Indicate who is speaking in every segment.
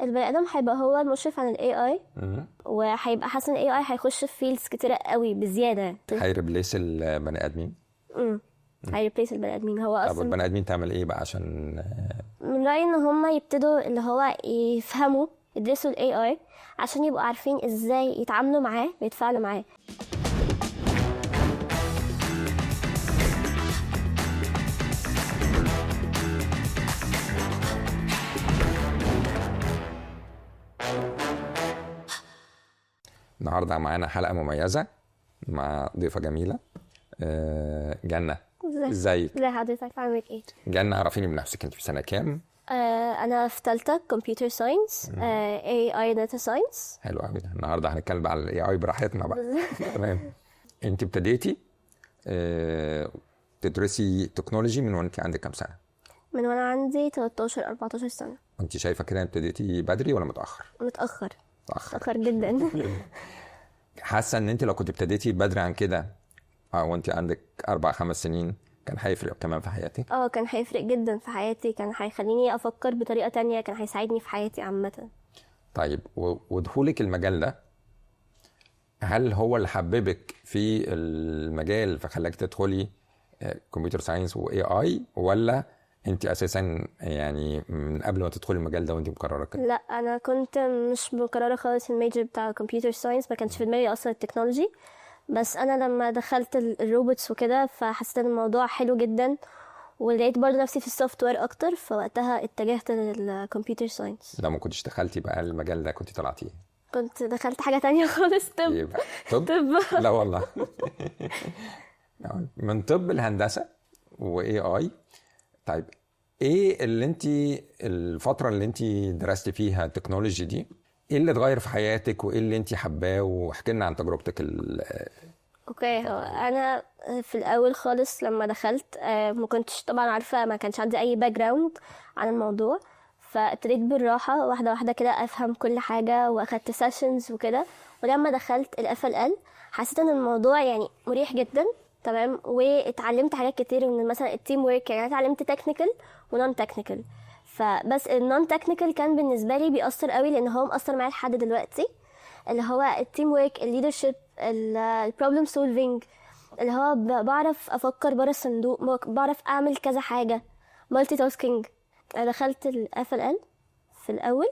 Speaker 1: البني ادم هيبقى هو المشرف عن ال AI، وهيبقى حاسس ان ال AI هيخش في fields كتيرة قوي بزياده.
Speaker 2: هي replace البني ادمين.
Speaker 1: هي replace البني ادمين هو
Speaker 2: طب
Speaker 1: اصلا.
Speaker 2: البني ادمين تعمل ايه بقى عشان
Speaker 1: من رايي ان هم يبتدوا اللي هو يفهموا، يدرسوا ال AI عشان يبقوا عارفين ازاي يتعاملوا معاه ويتفاعلوا معاه.
Speaker 2: النهارده معانا حلقة مميزة مع ضيفه جميله، جنة. ازيك؟
Speaker 1: ازي حضرتك، عامل ايه؟
Speaker 2: جنة، عرفيني بنفسك، انت في سنة كام؟
Speaker 1: انا في ثالثة computer science، AI data science.
Speaker 2: حلو قوي. النهارده هنتكلم على ال AI براحتنا بقى. تمام. انت ابتديتي تدرسي technology من وانت عندك كام سنة؟
Speaker 1: من وانا عندي 13 14 سنه.
Speaker 2: انت شايفه كده ابتديتي بدري ولا متاخر؟
Speaker 1: متاخر.
Speaker 2: متاخر.
Speaker 1: متاخر جدا.
Speaker 2: حاسه ان انت لو كنت ابتديتي بدري عن كده، وانت عندك 4 5 سنين، كان هيفرق كمان في حياتك؟
Speaker 1: اه، كان هيفرق جدا في حياتي، كان هيخليني افكر بطريقة تانية، كان هيساعدني في حياتي عامه.
Speaker 2: طيب، ودخولك المجال ده، هل هو اللي حببك في المجال فخلاك تدخلي computer science و AI، ولا انت اساسا يعني من قبل ما تدخلي المجال ده وانت مقررة كده؟
Speaker 1: لا، انا كنت مش مقررة خالص ال major بتاع computer science، ما كانش في دماغي اصلا ال technology. بس انا لما دخلت ال robots وكده، فحسيت ان الموضوع حلو جدا، ولقيت برضه نفسي في ال software اكتر، فوقتها اتجهت لل computer science.
Speaker 2: لو ما كنتش دخلتي بقى المجال ده كنت طلعتيه؟
Speaker 1: كنت دخلت حاجة تانية خالص، طب.
Speaker 2: ايه بقى؟ طب؟
Speaker 1: طب.
Speaker 2: لا والله. من طب الهندسة و AI. طيب، ايه اللي انت الفترة اللي انت درستي فيها ال technology دي، ايه اللي اتغير في حياتك وايه اللي انت حباه؟ واحكي لنا عن تجربتك.
Speaker 1: okay، هو انا في الاول خالص لما دخلت، ما كنتش طبعا عارفه، ما كانش عندي اي background عن الموضوع، فابتديت بالراحة واحدة واحدة كده افهم كل حاجه، واخدت sessions وكده. ولما دخلت ال FLL حسيت ان الموضوع يعني مريح جدا، تمام، واتعلمت حاجات كتير من مثلا ال teamwork. يعني انا اتعلمت technical و non technical، فبس ال non technical كان بالنسبة لي بيأثر قوي، لان هو مأثر معايا لحد دلوقتي، اللي هو ال teamwork، ال leadership، ال problem solving، اللي هو بعرف افكر بره الصندوق، بعرف اعمل كذا حاجه، multitasking. انا دخلت ال FLL في الاول،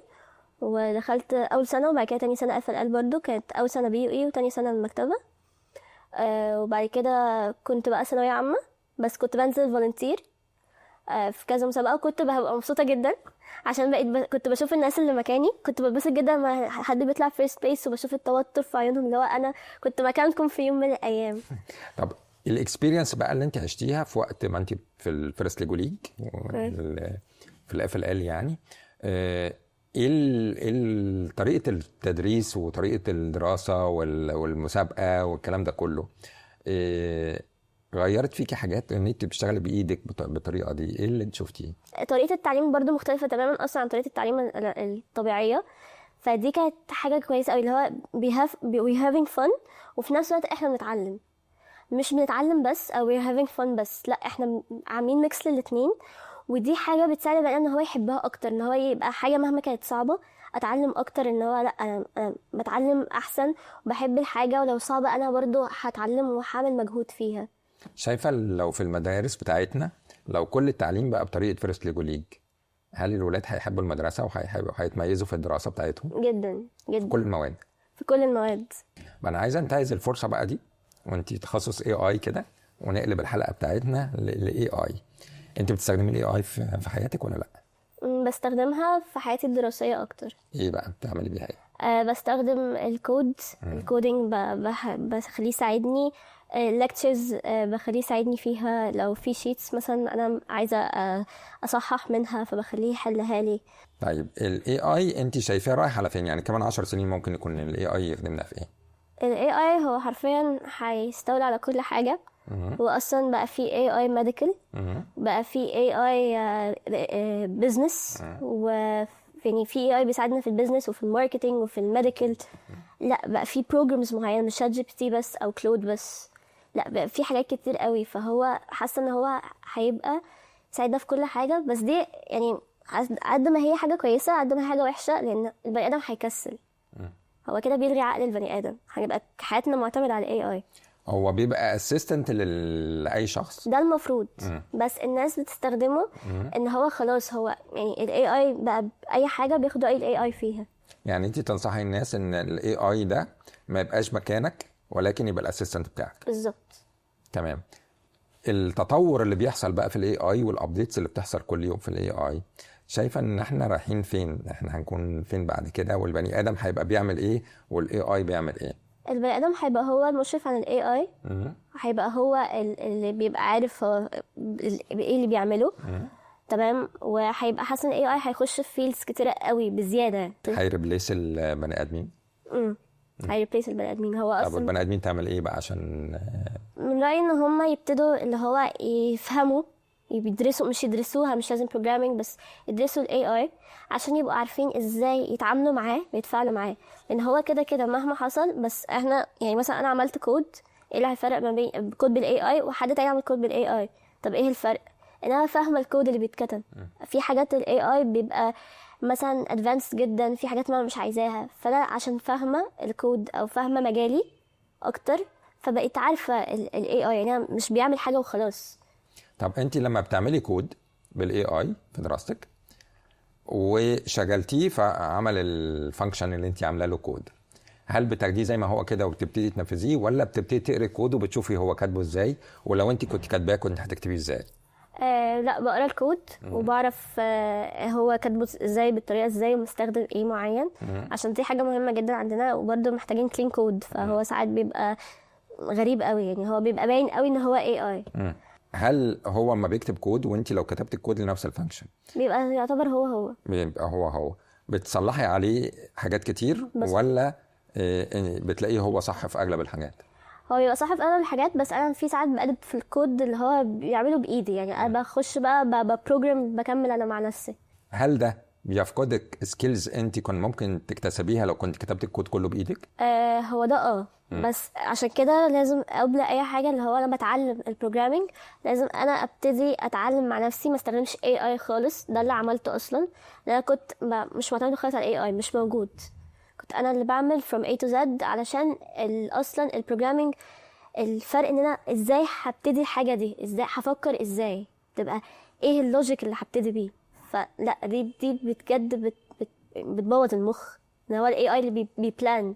Speaker 1: ودخلت اول سنه، وبعد كده تاني سنة FLL برضو، كانت اول سنة BUE وتاني سنة المكتبه. وبعد كده كنت بقى ثانوية عامه، بس كنت بنزل volunteer في كذا مسابقه، وكنت ببقى مبسوطة جدا عشان بقيت كنت بشوف الناس اللي مكاني، كنت بتبسط جدا لما حد بيطلع first place، وبشوف التوتر في عيونهم، اللي هو انا كنت مكانكم في يوم من الايام.
Speaker 2: طب ال experience بقى اللي انت عشتيها في وقت ما انت في ال First Lego League، في ال FLL يعني، ايه طريقه التدريس وطريقه الدراسة والمسابقه والكلام ده كله، غيرت فيكي حاجات ان انت بتشتغلي بايدك بالطريقة دي؟ ايه اللي انت شفتيه؟
Speaker 1: طريقه التعليم برضو مختلفة تماما اصلا عن طريقه التعليم الطبيعيه، فدي كانت حاجة كويسة قوي، اللي هو we having fun، وفي نفس الوقت احنا بنتعلم، مش بنتعلم بس او we're having fun بس، لا احنا عاملين mix للاتنين. ودي حاجة بتساعد البني ادم ان هو يحبها اكتر، ان هو يبقى حاجة مهما كانت صعبة اتعلم اكتر، ان هو لا انا بتعلم احسن وبحب الحاجه، ولو صعبة انا برضو هتعلم وهعمل مجهود فيها.
Speaker 2: شايفه لو في المدارس بتاعتنا لو كل التعليم بقى بطريقة First Lego League، هل الولاد هيحبوا المدرسة وهيتميزوا في الدراسة بتاعتهم؟
Speaker 1: جدا جدا،
Speaker 2: في كل المواد.
Speaker 1: في كل المواد.
Speaker 2: ما انا عايز انتهز الفرصة بقى دي، وانت تخصص AI كده، ونقلب الحلقة بتاعتنا ل AI. انت بتستخدمي ال AI في حياتك ولا لا؟
Speaker 1: بستخدمها في حياتي الدراسية اكتر.
Speaker 2: ايه بقى بتعملي بيها ايه؟
Speaker 1: بستخدم ال code، ال coding بخليه يساعدني، lectures بخليه يساعدني فيها، لو في sheets مثلا انا عايزه اصحح منها فبخليه يحلها لي.
Speaker 2: طيب ال AI انت شايفاه رايح على فين؟ يعني كمان 10 سنين ممكن يكون ال AI يخدمنا في ايه؟
Speaker 1: ال AI هو حرفيا هيستولى على كل حاجة. هو اصلا بقى في AI medical، بقى في AI business، و يعني في AI بيساعدنا في ال business وفي ال marketing وفي ال medical. لا بقى في programs معينه، مش ChatGPT بس او Claude بس، لا بقى في حاجات كتير قوي. فهو حاسه ان هو هيبقى يساعدنا في كل حاجه، بس دي يعني قد ما هي حاجة كويسة قد ما هي حاجة وحشة، لان البني ادم هيكسل. هو كده بيلغي عقل البني ادم، هنبقى حياتنا معتمدة على ال AI.
Speaker 2: هو بيبقى assistant لاي شخص
Speaker 1: ده المفروض. بس الناس بتستخدمه ان هو خلاص، هو يعني ال AI بقى اي حاجة بياخدوا اي ال AI فيها.
Speaker 2: يعني انت تنصحي الناس ان ال AI ده ما يبقاش مكانك، ولكن يبقى ال assistant بتاعك.
Speaker 1: بالظبط.
Speaker 2: تمام. التطور اللي بيحصل بقى في ال AI وال updates اللي بتحصل كل يوم في ال AI، شايفه ان احنا رايحين فين؟ احنا هنكون فين بعد كده؟ والبني ادم هيبقى بيعمل ايه وال AI بيعمل ايه؟
Speaker 1: البني ادم هيبقى هو المشرف عن ال AI، هيبقى هو اللي بيبقى عارف هو ايه اللي بيعمله. تمام. وهيبقى حاسس ان ال AI هيخش في fields كتيرة قوي بزيادة.
Speaker 2: هي replace البني ادمين.
Speaker 1: هي replace البني ادمين. هو
Speaker 2: طب
Speaker 1: اصلا
Speaker 2: البني ادمين تعمل ايه بقى عشان
Speaker 1: من رايي ان هم يبتدوا اللي هو يفهموا، يدرسوا، مش يدرسوها، مش لازم programming، بس يدرسوا ال AI عشان يبقوا عارفين ازاي يتعاملوا معاه ويتفاعلوا معاه، لان هو كده كده مهما حصل. بس احنا يعني مثلا انا عملت كود، ايه اللي هيفرق ما بين code بال AI وحد تاني عمل code بال AI؟ طب ايه الفرق؟ ان انا فاهمه الكود اللي بيتكتب. في حاجات ال AI بيبقى مثلا advanced جدا، في حاجات ما انا مش عايزاها، فانا عشان فاهمه الكود او فاهمه مجالي اكتر فبقيت عارفه ال AI، يعني انا مش بيعمل حاجة وخلاص.
Speaker 2: طب انت لما بتعملي code بال AI في دراستك وشغلتيه فعمل ال function اللي انت عامله له كود، هل بتاخديه زي ما هو كده وبتبتدي تنفذيه، ولا بتبتدي تقري كود وبتشوفي هو كاتبه ازاي؟ ولو انت كنت كاتباه كنت هتكتبيه ازاي؟
Speaker 1: لا، بقرا الكود وبعرف هو كاتبه ازاي، بالطريقة ازاي، ومستخدم ايه معين، عشان دي حاجة مهمة جدا عندنا. وبرده محتاجين clean code، فهو ساعات بيبقى غريب قوي، يعني هو بيبقى باين قوي ان هو AI.
Speaker 2: هل هو اما بيكتب كود وانت لو كتبت الكود لنفس ال function
Speaker 1: بيبقى يعتبر هو هو؟
Speaker 2: بيبقى هو هو. بتصلحي عليه حاجات كتير
Speaker 1: بس
Speaker 2: ولا بتلاقيه هو صح في اغلب الحاجات؟
Speaker 1: هو بيبقى صح في اغلب الحاجات، بس انا في ساعات بقلب في الكود اللي هو بيعمله بايدي، يعني انا بخش بقى ب program، بكمل انا مع نفسي.
Speaker 2: هل ده بيفقدك skills انت كان ممكن تكتسبيها لو كنت كتبت الكود كله بايدك؟
Speaker 1: هو ده بس عشان كده لازم قبل اي حاجة اللي هو انا بتعلم ال programming لازم انا ابتدي اتعلم مع نفسي، ما استخدمش AI خالص. ده اللي عملته اصلا، لان انا كنت مش معتمدة خالص على AI، مش موجود. كنت انا اللي بعمل from A to Z، علشان اصلا ال programming الفرق ان انا ازاي هبتدي الحاجة دي، ازاي هفكر، ازاي تبقى ايه ال logic اللي هبتدي بيه. فلا دي بجد بتبوظ المخ، ان هو ال AI اللي بي plan،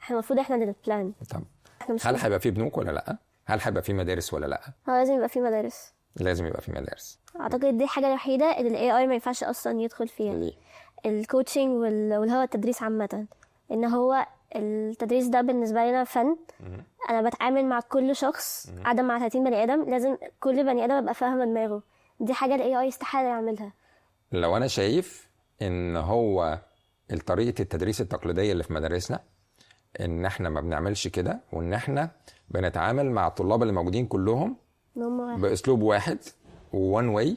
Speaker 1: احنا المفروض احنا اللي ن plan.
Speaker 2: طب
Speaker 1: احنا مش
Speaker 2: هل هيبقى في بنوك ولا لا؟ هل هيبقى في مدارس ولا لا؟
Speaker 1: هو لازم يبقى في مدارس.
Speaker 2: لازم يبقى في مدارس.
Speaker 1: اعتقد دي الحاجة الوحيدة اللي ال AI ما ينفعش اصلا يدخل فيها.
Speaker 2: ليه؟
Speaker 1: ال coaching واللي هو التدريس عامه، ان هو التدريس ده بالنسبة لنا فن. انا بتعامل مع كل شخص، قاعدة مع 30 بني ادم، لازم كل بني ادم ابقى فاهمه دماغه. دي حاجة ال AI استحالة يعملها.
Speaker 2: لو انا شايف ان هو طريقه التدريس التقليدية اللي في مدارسنا، ان احنا ما بنعملش كده، وان احنا بنتعامل مع الطلاب اللي موجودين كلهم
Speaker 1: ان هم واحد.
Speaker 2: باسلوب واحد one way،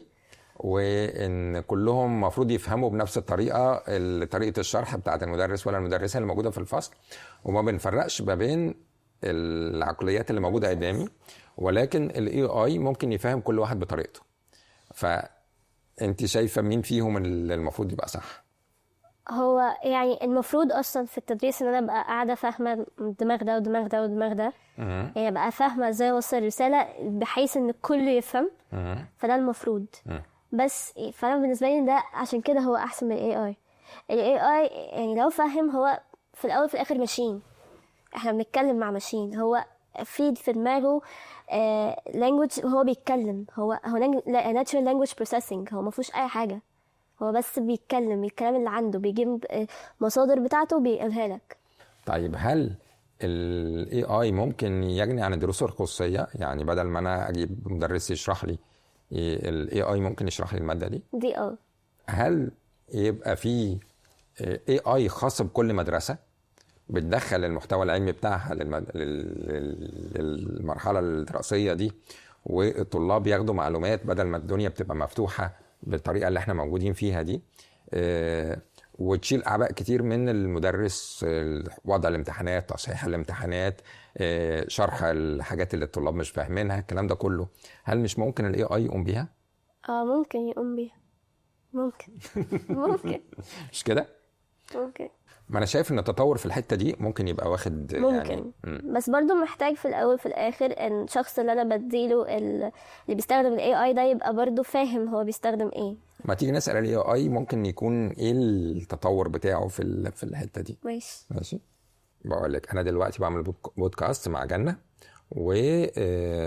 Speaker 2: وان كلهم المفروض يفهموا بنفس الطريقة، طريقه الشرح بتاعت المدرس ولا المدرسة اللي موجودة في الفصل، وما بنفرقش ما بين العقليات اللي موجودة قدامي، ولكن ال AI ممكن يفهم كل واحد بطريقته. فانت شايفه مين فيهم اللي المفروض يبقى صح؟
Speaker 1: هو يعني المفروض اصلا في التدريس ان انا ابقى قاعدة فاهمه دماغ ده ودماغ ده ودماغ ده، يعني ابقى فاهمه ازاي اوصل الرسالة بحيث ان الكل يفهم. فده المفروض. بس فانا بالنسبة لي ده عشان كده هو احسن من ال AI. ال AI يعني لو فهم، هو في الاول في الاخر machine، احنا بنتكلم مع machine، هو في دماغه language، هو بيتكلم، هو natural language processing، هو ما فيهوش اي حاجة، هو بس بيتكلم الكلام اللي عنده، بيجيب مصادر بتاعته وبيقولها لك.
Speaker 2: طيب هل ال AI ممكن يغني عن الدروس الخصوصية؟ يعني بدل ما انا اجيب مدرس يشرح لي، ال AI ممكن يشرح لي المادة دي؟
Speaker 1: دي
Speaker 2: هل يبقى في AI خاص بكل مدرسه بتدخل المحتوى العلمي بتاعها للمرحلة الدراسية دي، والطلاب ياخدوا معلومات بدل ما الدنيا بتبقى مفتوحة بالطريقة اللي احنا موجودين فيها دي، وتشيل اعباء كتير من المدرس، وضع الامتحانات، تصحيح الامتحانات، شرح الحاجات اللي الطلاب مش فاهمينها، الكلام ده كله، هل مش ممكن ال AI يقوم بيها؟
Speaker 1: اه ممكن يقوم بيها، ممكن. ممكن.
Speaker 2: مش كده؟
Speaker 1: ممكن.
Speaker 2: ما انا شايف ان التطور في الحتة دي ممكن يبقى واخد يعني.
Speaker 1: ممكن. بس برضو محتاج في الاول في الاخر ان الشخص اللي انا بديله اللي بيستخدم ال AI ده يبقى برضو فاهم هو بيستخدم ايه.
Speaker 2: ما تيجي نسال ال AI ممكن يكون ايه التطور بتاعه في الحتة دي.
Speaker 1: ماشي.
Speaker 2: ماشي. بقول لك انا دلوقتي بعمل بودكاست مع جنة، وعاوزين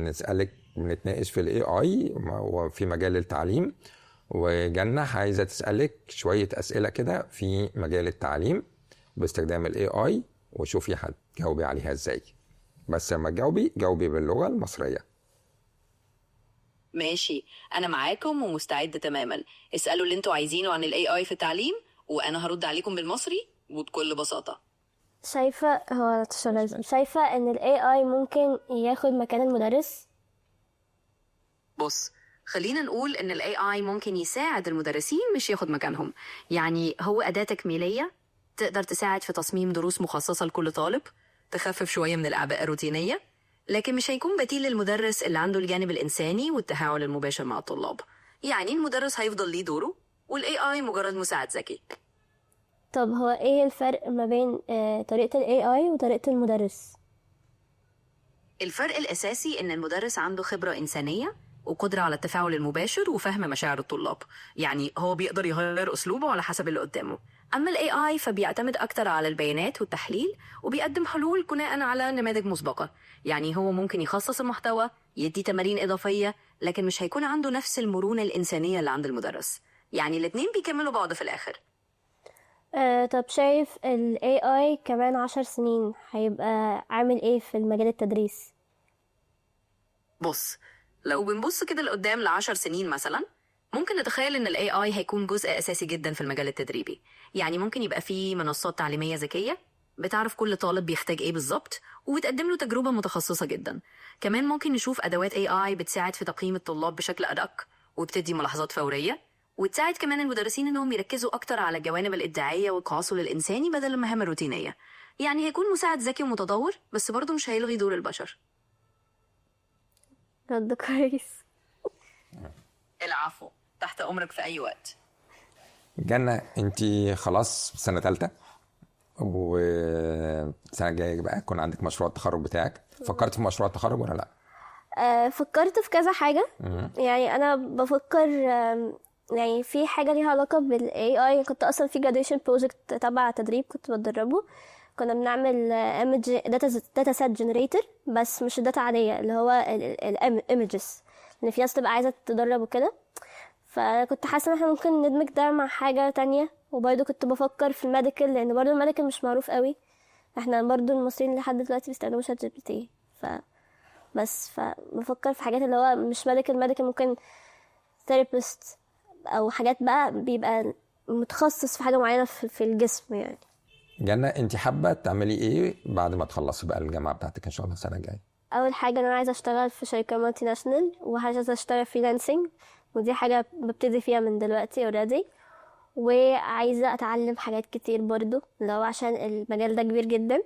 Speaker 2: نسالك، بنتناقش في ال AI وفي مجال التعليم، وجنة عايزة تسألك شوية أسئلة كده في مجال التعليم باستخدام ال AI، وشوفي هتجاوبي عليها ازاي. بس لما تجاوبي جاوبي باللغة المصرية.
Speaker 3: ماشي، أنا معاكم ومستعدة تماما. اسألوا اللي انتوا عايزينه عن ال AI في التعليم وأنا هرد عليكم بالمصري وبكل بساطة.
Speaker 1: شايفة هو شايفة ان ال AI ممكن ياخد مكان المدرس؟
Speaker 3: بص، خلينا نقول إن ال AI ممكن يساعد المدرسين مش ياخد مكانهم. يعني هو أداة تكميلية تقدر تساعد في تصميم دروس مخصصة لكل طالب، تخفف شوية من الأعباء الروتينية، لكن مش هيكون بديل للمدرس اللي عنده الجانب الإنساني والتفاعل المباشر مع الطلاب. يعني المدرس هيفضل ليه دوره، وال AI مجرد مساعد ذكي.
Speaker 1: طب هو ايه الفرق ما بين طريقة ال AI وطريقة المدرس؟
Speaker 3: الفرق الأساسي إن المدرس عنده خبرة إنسانية وقدرة على التفاعل المباشر وفهم مشاعر الطلاب. يعني هو بيقدر يغير أسلوبه على حسب اللي قدامه. أما ال AI فبيعتمد أكتر على البيانات والتحليل، وبيقدم حلول بناء على نماذج مسبقة. يعني هو ممكن يخصص المحتوى، يدي تمارين إضافية، لكن مش هيكون عنده نفس المرونة الإنسانية اللي عند المدرس. يعني الاتنين بيكملوا بعض في الآخر.
Speaker 1: طب شايف ال AI كمان 10 سنين هيبقى عامل ايه في المجال التدريس؟
Speaker 3: بص، لو بنبص كده لقدام ل10 سنين مثلا، ممكن نتخيل إن ال AI هيكون جزء أساسي جدا في المجال التدريبي. يعني ممكن يبقى فيه منصات تعليمية ذكية بتعرف كل طالب بيحتاج إيه بالظبط، وبتقدم له تجربة متخصصة جدا. كمان ممكن نشوف أدوات AI بتساعد في تقييم الطلاب بشكل أدق، وبتدي ملاحظات فورية، وتساعد كمان المدرسين إنهم يركزوا أكتر على الجوانب الإبداعية والتواصل الإنساني بدل المهام الروتينية. يعني هيكون مساعد ذكي ومتطور، بس برضه مش هيلغي دور البشر.
Speaker 1: رد كويس.
Speaker 3: العفو، تحت أمرك في أي وقت.
Speaker 2: جنة، انت خلاص سنة ثالثة، والسنة الجاية بقى يكون عندك مشروع التخرج بتاعك. فكرت في مشروع التخرج ولا لا؟
Speaker 1: فكرت في كذا حاجة. يعني أنا بفكر، يعني في حاجة ليها علاقة بال AI. كنت أصلا في graduation project تبع تدريب كنت بتدربه، كنا بنعمل image data set generator، بس مش data عادية، اللي هو ال images، لأن في ناس تبقى عايزة تدرب وكده. فكنت حاسة ان احنا ممكن ندمج ده مع حاجة تانية. وبرضه كنت بفكر في ال medical، لأن برضه ال medical مش معروف قوي. احنا برضه المصريين لحد دلوقتي بيستخدموا ChatGPT. ف بس فبفكر في حاجات اللي هو مش medical medical، ممكن therapist او حاجات بقى بيبقى متخصص في حاجة معينة في الجسم يعني.
Speaker 2: جنة، انت حابة تعملي ايه بعد ما تخلصي بقى الجامعة بتاعتك ان شاء الله السنة الجاية؟
Speaker 1: اول حاجة انا عايزة اشتغل في شركة multinational، وعايزة اشتغل freelancing، ودي حاجة ببتدي فيها من دلوقتي already. وعايزة اتعلم حاجات كتير برضو، لو عشان المجال ده كبير جدا،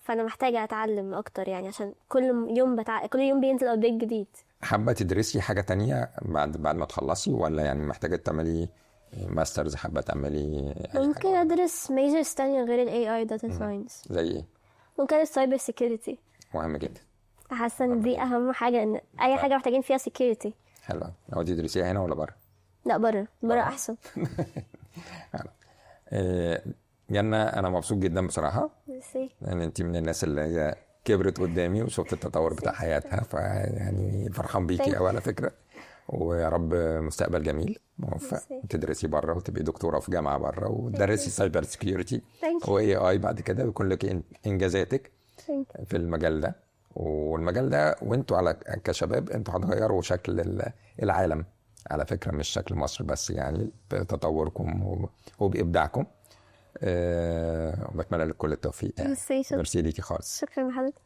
Speaker 1: فانا محتاجة اتعلم اكتر، يعني عشان كل يوم بينزل update جديد.
Speaker 2: حابة تدرسي حاجة تانية بعد ما تخلصي، ولا يعني محتاجة تعملي masters، حابة تعملي أي
Speaker 1: ممكن
Speaker 2: حاجة؟
Speaker 1: ادرس majors تانية غير ال AI data science.
Speaker 2: زي ايه؟
Speaker 1: ممكن ال cyber security.
Speaker 2: مهم جدا.
Speaker 1: حاسة ان دي اهم حاجة، ان اي حاجة محتاجين فيها security.
Speaker 2: حلوة. لو تدرسيها هنا ولا بره؟
Speaker 1: لا، بره، بره احسن.
Speaker 2: جنة، انا مبسوط جدا بصراحة.
Speaker 1: ميرسي.
Speaker 2: لان انت من الناس اللي هي كبرت قدامي وشفت التطور بتاع حياتها، فيعني فرحان بيكي
Speaker 1: Thank
Speaker 2: قوي على فكرة، ويا رب مستقبل جميل موفق.
Speaker 1: ميرسي.
Speaker 2: تدرسي بره وتبقي دكتورة في جامعة بره، وتدرسي cyber security
Speaker 1: Thank you.
Speaker 2: و AI بعد كده، ويكون لك انجازاتك
Speaker 1: Thank you.
Speaker 2: في المجال ده. والمجال ده وانتوا على كشباب انتوا هتغيروا شكل العالم على فكرة، مش شكل مصر بس، يعني بتطوركم وبإبداعكم. وبتمنى لك كل التوفيق يعني.
Speaker 1: ميرسي، شكرا.
Speaker 2: ميرسي ليكي خالص.
Speaker 1: شكرا لحضرتك.